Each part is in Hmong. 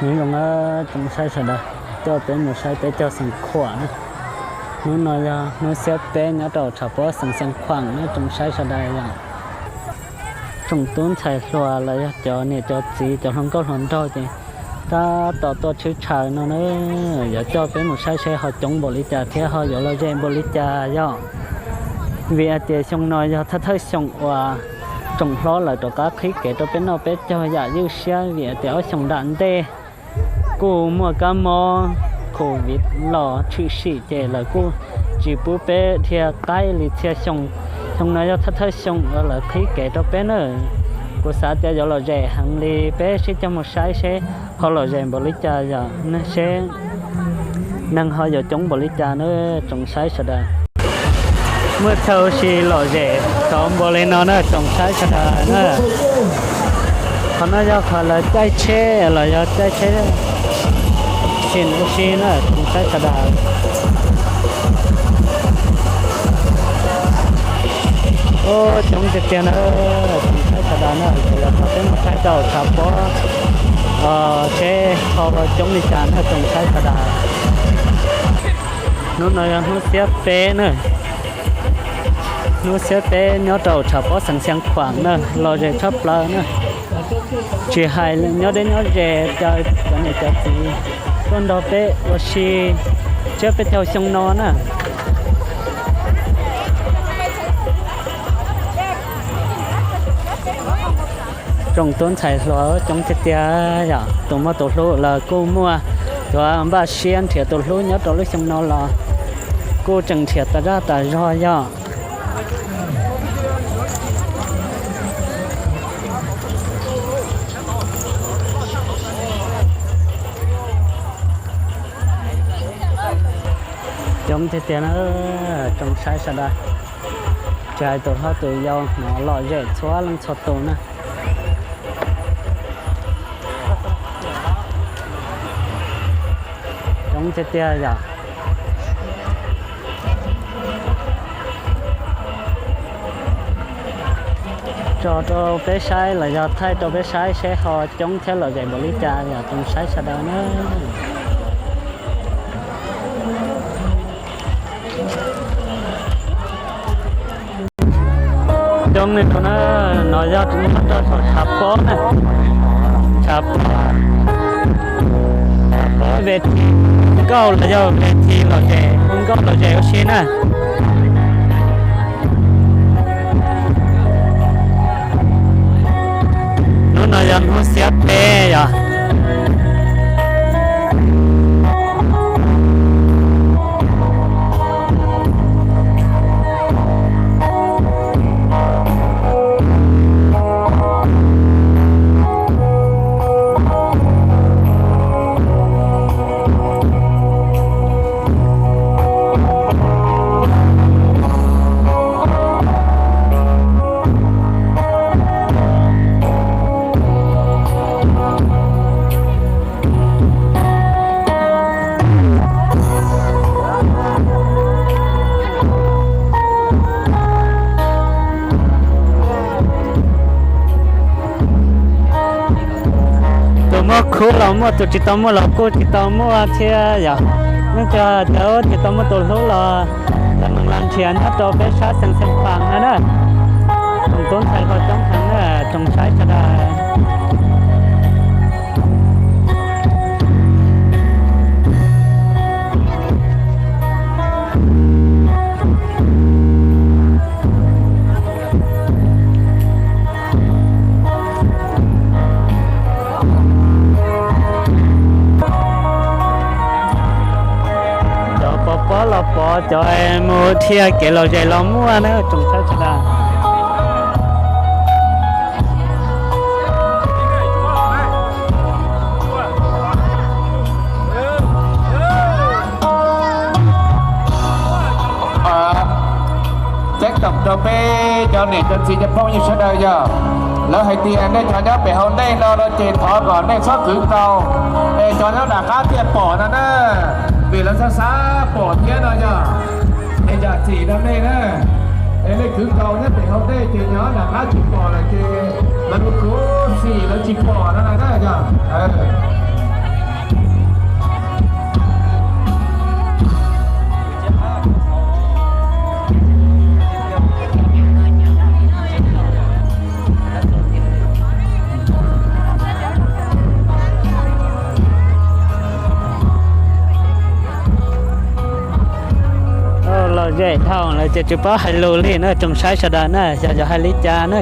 Nyob zoo tsoom saib sawv daws, coj peb mus saib peb caug xeev khuam na. Hnub no yog hnub xiab peb nyob rau tshav pob xeev Xeev Khuam na tsoom saib sawv daws yom. Tsoom tub ntxhais hluas los yog cov niam cov txiv cov hluas nkauj hluas nraug ces tab tom tuaj tshwj tshaw no na, yuav coj peb mus saib seb ho coob npaum li cas thiab ho yuav lom zem npaum li cas yom. Vim hais tias xyoo no yog thawj thawj xyoo uas tsoom hlob lawv rov qab qhib kev rau peb noj peb caug yam ywj siab vim hais tias ob xyoo nram ntej kuj muaj kab mob Covid los tshwm sim ces lawv kuj tsis pub peb dhia qaib li txhia xyoo. Xyoo no yog thawj thawj xyoo uas lawv qhib kev rau peb na. Kuv xav tias yuav lom zem heev li, peb sib coj mus saib seb ho lom zem npaum li cas yom, seb neeg ho yuav coob npaum li cas na tsoom saib sawv daws. Muaj chaw ua si lom zem tau npaum li no na tsoom saib sawv daws na. Qhov no yog qhov lawv caij tsheb los yog caij tsheb tsim ua si na tsoom saib sawv daws. Ua coob tiag tiag na tsoom saib sawv daws na, ces los thov peb mus saib rau tshav pob seb ho ua coob li cas na tsoom saib sawv daws. Hnub no yog hnub xiab peb na, hnub xiab peb nyob rau tshav pob xeev Xeev Khuam na, lom zem tshaj plaws na. Tsis hais nyob deb nyob ze, caw cov niam cov txiv tuaj nrog peb ua si tsiab peb caug xyoo no na. Tsoom tub ntxhais hluas coob tiag tiag yom, tus muaj tus hlub los kuj muaj, cov npaj siab nrhiav tus hlub nyob rau lub xyoo no los kuj tseem nrhiav tas zaj tas zog yom. Coob tiag tiag na tsoom saib sawv daws, tsis hais tus hlob tus yau hnov lom zem txhua leej txhua tus na. Coob tiag tiag yom. Tso rau peb saib los yog thaij rau peb saib seb ho coob thiab lom zem npaum li cas yom tsoom saib sawv daws na. Coob li rau na, no yog rau saum tshav pob na, tshav pob, tshav pob ve thi nkauj los yog ve thi lom zem, nkauj lom zem ua si na. Hnub no yog hnub xiab peb yom. Tus muaj khub los muaj, tus tsis tau muaj los kuj tsis tau muaj thiab yom. Leej twg tias tsis tau muaj tus hlub los, los nrhiav nyob rau peb sab xeev Xeev Khuam no na. Tsoom tub ntxhais hluas coob heev na tsoom saib sawv daws. Cov pov pob los pov, cov mus dhia kev lom zem los muaj na tsoom saib sawv daws. Ceeb toom rau peb cov niam cov txiv cov phooj ywg sawv daws yog, lawv hais tias nej cov nyob pem hauv ntej no no ces thov kom nej txhob khwv nkaus, es cov nyob nram qab thiaj pom no na, vim lawv xav xav pom thiab no yog. Es yam txim rau nej na, es nej khwv nkaus nyob pem hauv ntej ces cov nyob nram qab tsis pom lawm ces lawv kuj khuv xim lawv tsis pom no na yog. Zej dhau lawm ces tsis paub hais lus li na, tsoom saib sawv daws na, xyov yuav hais li cas na.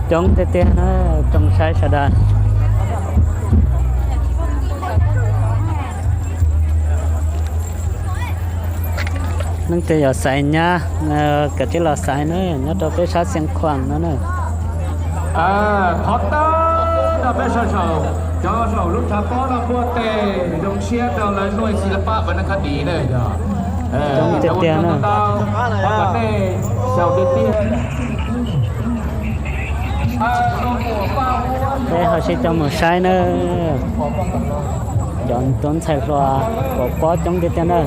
Coob tiag tiag na, tsoom saib sawv daws. Leej twg yuav xaiv nyab, kav tsij los xaiv na, nyob rau peb sab Xeev Khuam no na. Thov tawm no peb sawv daws, cov saum lub tshav pob no muaj tes zoo siab rau lawv nuj xi lab pab pab na khab tiv na yog. Coob tiag tiag na. Peb ho sib coj mus saib na. Cov tub ntxhais hluas pov pob coob tiag tiag na.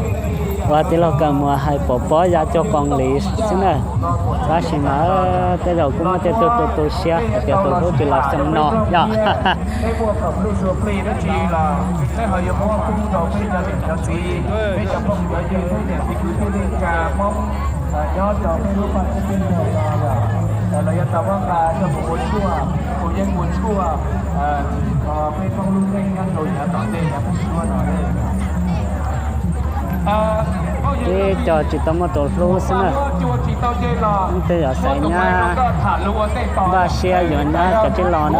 Ua tij laug Kawm Muas hais pov pob ya cuag qoos liv xwb na. Tab sis mas tej zaum kuj muaj tej tug tu tu siab hais tias tus hlub tsis los xyoo no yom. Nyob rau peb lub pas teb peb nrog no los yog tau muab nqa coj mus ua tshuaj, ua yeeb ua tshuaj, peb poob lub neej nyob rau yav tom ntej yav peb suab no. Ib co tsis tau muaj tus hlub xwb na. Leej twg yuav xaiv nyab, npaj siab yuav nyab kav tsij los na.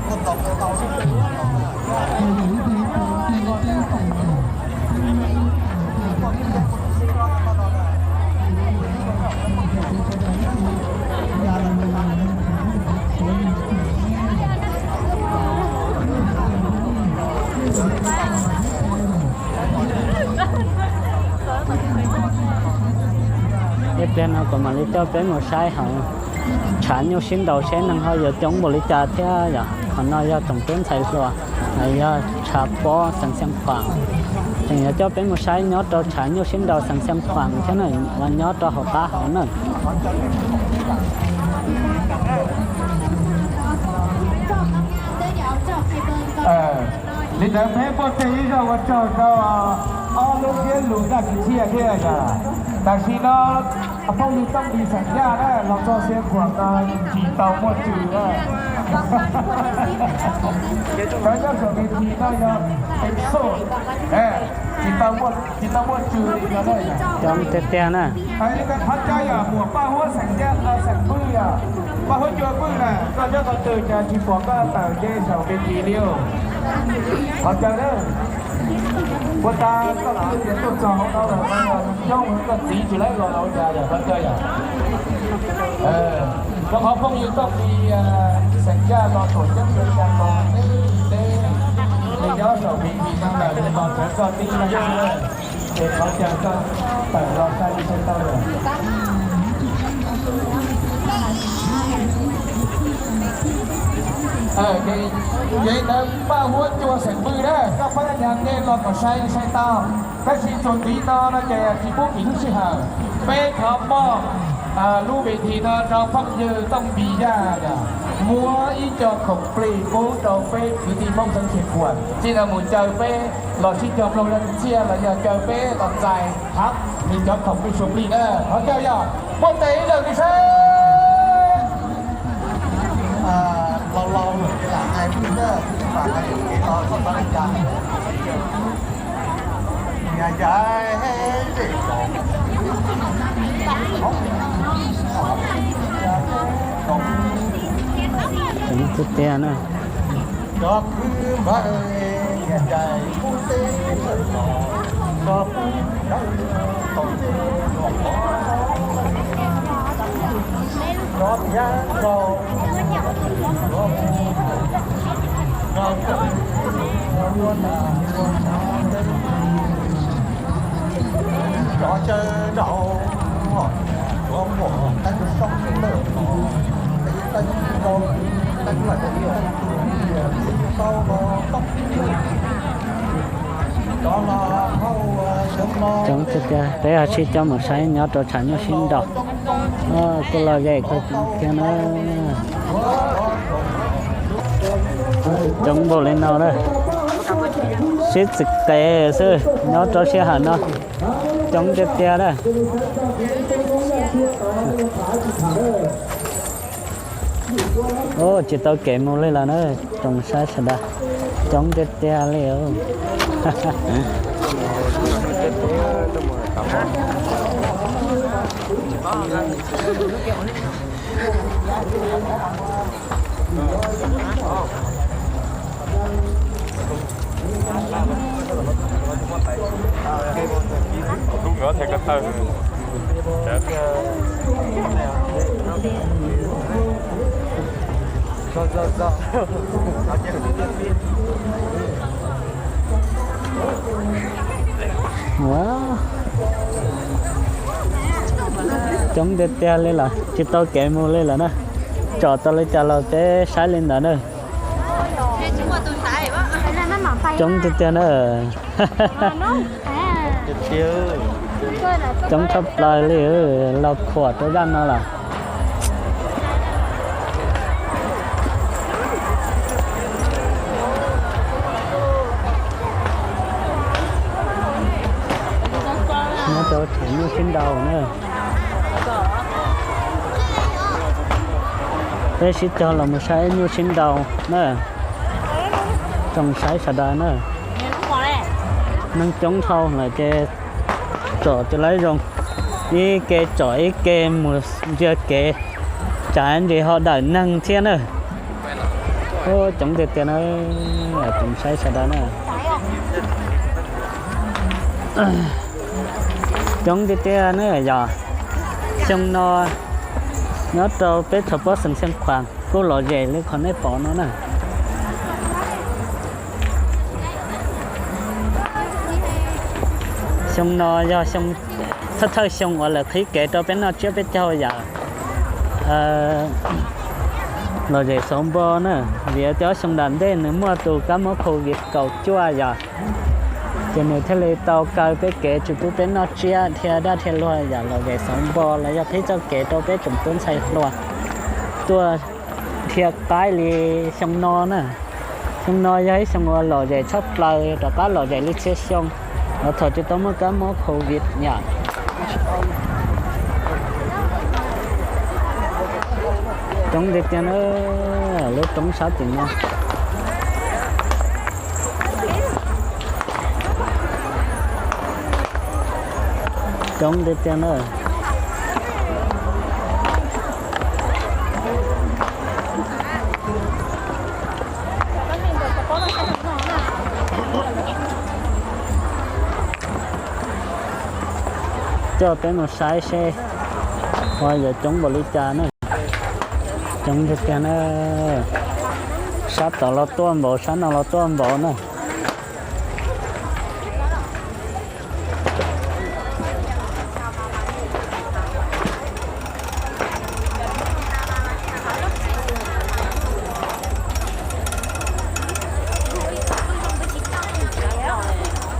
Tsoom saib sawv daws na. Ib pliag no kuv mam li coj peb mus saib hauv tshav nyuj sib nraus seb neeg ho yuav coob npaum li cas thiab yom. Qhov no yog tsoom tub ntxhais hluas, yog tshav pob xeev Xeev Khuam. Tseem yuav coj peb mus saib nyob rau tshav nyuj sib nraus xeev Xeev Khuam thiab na, uas nyob rau hauv qab hauv na. Li ntawd peb muaj tej ib zaug ua tsaug rau ob lub siab lus daj tsis thiaj thiab yom. Tam sim no phooj ywg Tooj Lis xeem Yaj na los txog Xeev Khuam no tsis tau muaj tswv na. Cov nyob saum tes thim no yog pem xoj, tsis tau muaj tswv li no na. Coob tiag tiag na. Qhov cov yog muam Paj Huab xeem Yaj, xeem Pwj yog Paj Huab Cua Pwj na, koj nyob qhov twg cas tsis pom koj tawm nce saum tes thim li. Qhov cov na, ua cas koj twb tias tuaj txog hauv no lawm, coob koj txiv tsis laib los los ua cas yog qhov cov yog. Rau qhov phooj ywg Tooj Lis xeem Yaj los tuam ceeb rau cas los neb neb nws nyob saum tes thim no lawm nws los txog koj tib lab xwb, ces qhov cas koj tawm los sai li sai tau lawm. Ces ntawd Paj Huab Cua xeem Pwj na, koj pab nyas nce los kom sai li sai tau. Tab sis txuas ntxiv no no ces tsis pub kev lub sij hawm, peb thov moj lub tes thim no rau phooj ywg Tooj Lis Yaj, muab ib co khoom plig pub rau peb kwv tij Hmoob xeev Xeev Khuam txij no mus caw peb los sib cog mloog zaj txiaj los yog caw peb los txais hab nws cov khoom plig sua plig na. Thov caw yog, muab tes ib zaug nws saib. Laus laus lawm ces lam hais Tseem tiag tiag na. Coob tiag tiag, peb ho sib coj mus saib nyob rau tshav nyuj sib nraus. Kuj lom zem kawg thiab na. Coob npaum li no na, sib txwm qev xwb nyob rau sij hawm no. Coob tiag tiag na. Tsis tau kev mus li lawm na, tsoom saib sawv daws, coob tiag tiag li. Coob tiag tiag li lawm, tsis tau kev mus li lawm na. Tsom tau li cas los peb saib li ntawd na. Coob tiag tiag na. Coob tshaj plaws li, los khuam rau zaj no lawm. Nyob rau tshav nyuj sib nraus na. Peb sib cog los mus saib nyuj sib nraus na. Tsoom saib sawv daws na, neeg coob dhau lawm ces tsom tsis laib zoo, ib ke tsom ib ke mus ntsia kev, tsam ntsis ho dawm neeg thiab na. Coob tiag tiag na, tsoom saib sawv daws na. Coob tiag tiag na yog. Xyoo no nyob rau peb tshav pob xeem Xeev Khuam kuj lom zem li qhov nej pom no na. Xyoo no yog xyoo thawj thawj xyoo uas lawv qhib kev rau peb noj tsiab peb caug yom. Lom zem xauv npo na, vim tias ob xyoo nram ntej nws muaj tus kab mob covid kaum cuaj yom, ces nws thiaj li tau kaw peb kev tsis pub peb noj tsiab dhia daj dhia luag yom. Lom zem xauv npo los yog qhib txoj kev rau peb tsoom tub ntxhais hluas tuaj dhia qaib li xyoo no na. Xyoo no yog ib xyoo uas lom zem tshaj plaws rov qab lom zem li txhia xyoo, los thaum tsis tau muaj kab mob covid yom. Coob tiag tiag na, lub roob sab tim no. Coob tiag tiag na. Coj peb mus saib seb ho yuav coob npaum li cas na. Coob tiag tiag na. Sab tod los tuaj npaum, sab no los tuaj npaum na.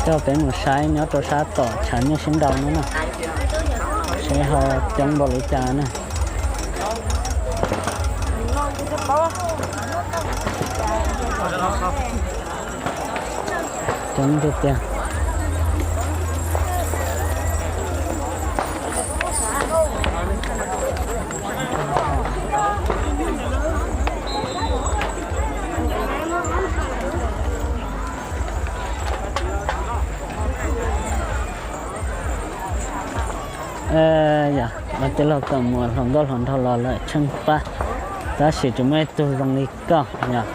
Coj peb mus saib nyob rau sab tom tshav nyuj sib nraus no na, seb ho coob npaum li cas na. Coob tiag tiag. Ob tij laug kawm muas hluas nkauj hluas nraug los lawm tsheej pab, tab sis tsis muaj ib tug zoo li koj yog.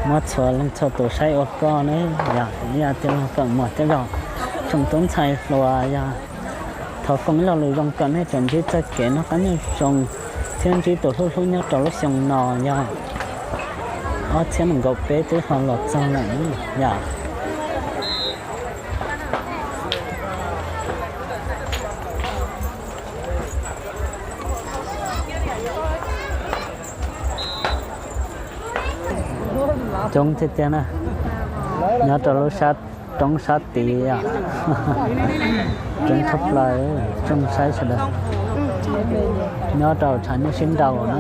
Muab txhua leej txhua tus saib ua koj ne yog. Ib yam tij laug kawm muas tej zaum tsoom tub ntxhais hluas yog thov foom ib lo lus zoo kom nej tsuas ntsib txoj kev noj qab nyob zoo thiab ntsib tus hlub hlub nyob rau lub xyoo no yog ob txhiab nees nkaum peb twb ho los txog lawm yog. Coob tiag tiag na, nyob rau lub sab roob sab tid os. Coob tshaj plaws, tsoom saib sawv daws nyob rau tshav nyuj sib nraus na.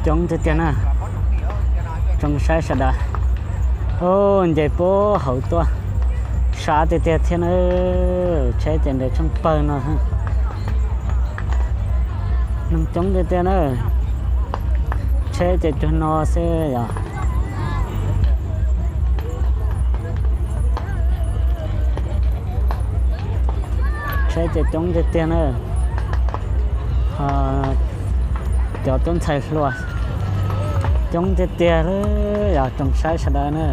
Coob tiag tiag na, tsoom saib sawv daws. Nce puag hauv tuaj, sab tiag tiag thiab na. Tsheb ces nres tsheej pawg no, neeg coob tiag tiag na. Tsheb ces cuag no xwb yog. Tsheb ces coob tiag tiag na. Cov tub ntxhais hluas coob tiag tiag, yog tsoom saib sawv daws na.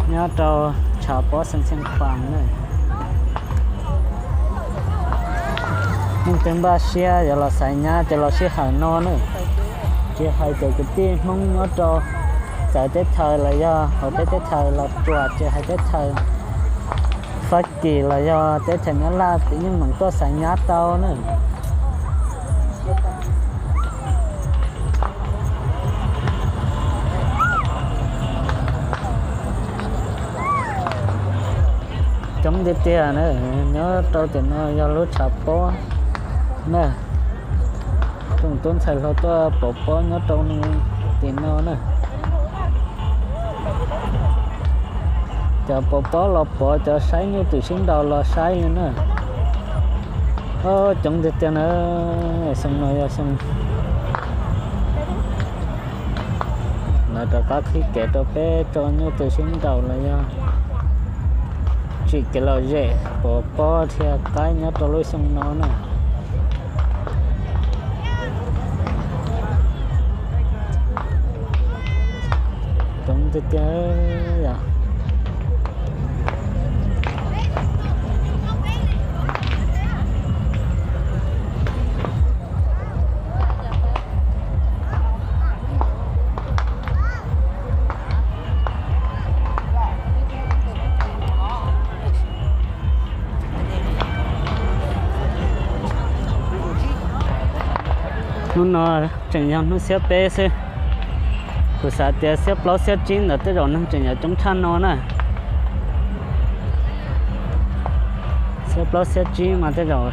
Nyob rau tshav pob xeev Xeev Khuam na. Leej twg npaj siab yuav los xaiv nyab ces los sij hawm no na. Tsis hais cov kwv tij Hmoob nyob rau txawv teb chaws los yog hauv peb teb chaws los tsuas tsis hais teb chaws Fab Kis los yog teb chaws Nyab Laj yeej meem tuaj xaiv nyab tau na. Coob tiag tiag na, nyob rau tim no yog lub tshav pob na. Tsoom tub ntxhais hluas tuaj pov pob nyob rau tim no na. Cov pov pob los pov, cov saib nyuj twm sib nraus los saib li na. Coob tiag tiag na, xyoo no yog xyoo lawv rov qab qhib kev rau peb tso nyuj twm sib nraus los yog tsim kev lom zem pov pob thiab qaib nyob rau lub xyoo no na. Coob tiag tiag yog. Hnub no tseem yog hnub xiab peb xwb. Kuv xav tias xiab plaub xiab tsib ntawd tej zaum neeg tseem yuav coob tshaj no na. Xiab plaub xiab tsib mas tej zaum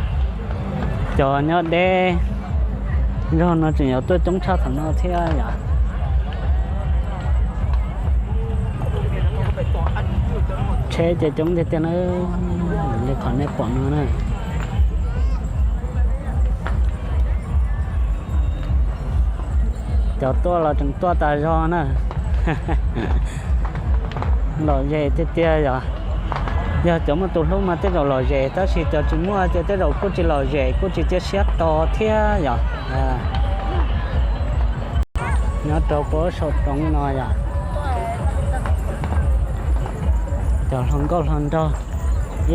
cov nyob deb zog no tseem yuav tuaj coob tshaj thaum no thiab yom. Tsheb ces coob tiag tiag na, li qhov nej pom no na. Cov tuaj los tseem tuaj tas zog na. Lom zem tiag tiag yog. Yog cov muaj tus hlub mas tej zaum lom zem, tab sis cov tsis muaj ces tej zaum kuj tsis lom zem, kuj tsis cia siab tos thiab yom. Nyob rau puag saum roob no yom. Cov hluas nkauj hluas nraug,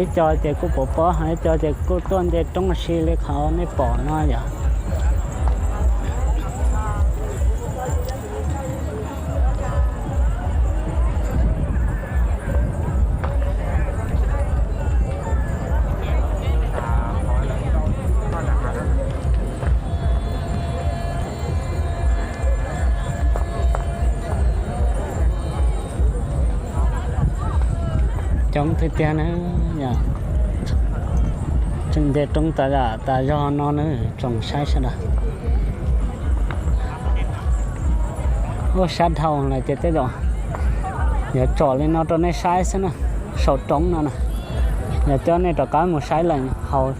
ib co ces kuj pov pob, ib co ces kuj tuaj nce roob ua si li qhov nej pom no yom. Coob tiag tiag na, tseem nce roob tas zam tas zog no na, tsoom saib sawv daws. Ua sab dhau lawm ces tej zaum yuav tsom li no rau nej saib xwb na. Saum roob no na, yog coj nej rov qab mus saib leej hauv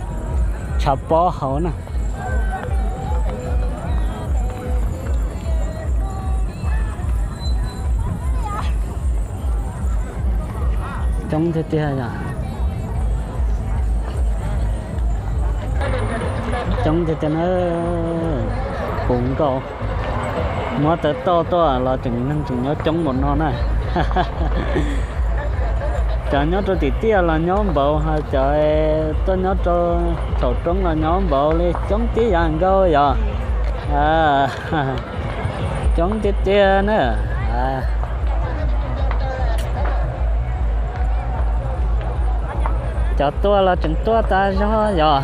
tshav pob hauv na. Coob tiag tiag yog, coob tiag tiag na. Puv nkaus, muab tawv toj tuaj los tseem neeg tseem nyob coob npaum no na. Cov nyob rau tim tiaj los nyob npaum, ho cov tuaj nyob rau saum roob los nyob npaum li, coob tib yam nkaus yog. Coob tiag tiag na. Cov tuaj los tseem tuaj tas zog yog.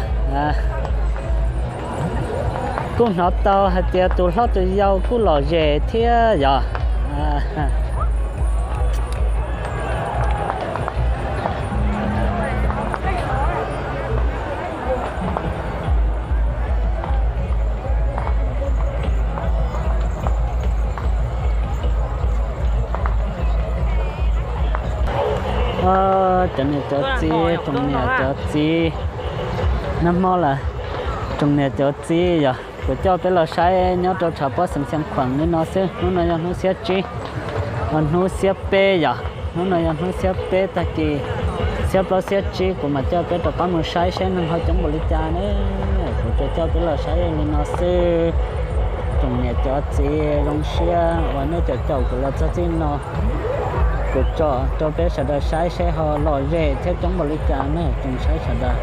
Kuj hnov tau hais tias tus hlob tus yau kuj lom zem thiab yog. Cov niam cov txiv, tsoom niam cov txiv, nag hmo lawm, tsoom niam cov txiv yog kuv coj peb los saib nyob rau tshav pob xeev Xeev Khuam li no xwb. Hnub no yog hnub xiab tsib, hnub xiab peb yog, hnub no yog hnub xiab peb tag kis, xiab plaub xiab tsib kuv mam coj peb rov qab mus saib saib neeg ho coob npaum li cas ne. Kuv tsuas coj peb los saib li no xwb. Tsoom niam cov txiv, zoo siab uas nej caum caum kuv los txog txij no. Kuv tso rau peb sawv daws saib seb ho lom zem thiab coob npaum li cas ne tsoom saib sawv daws.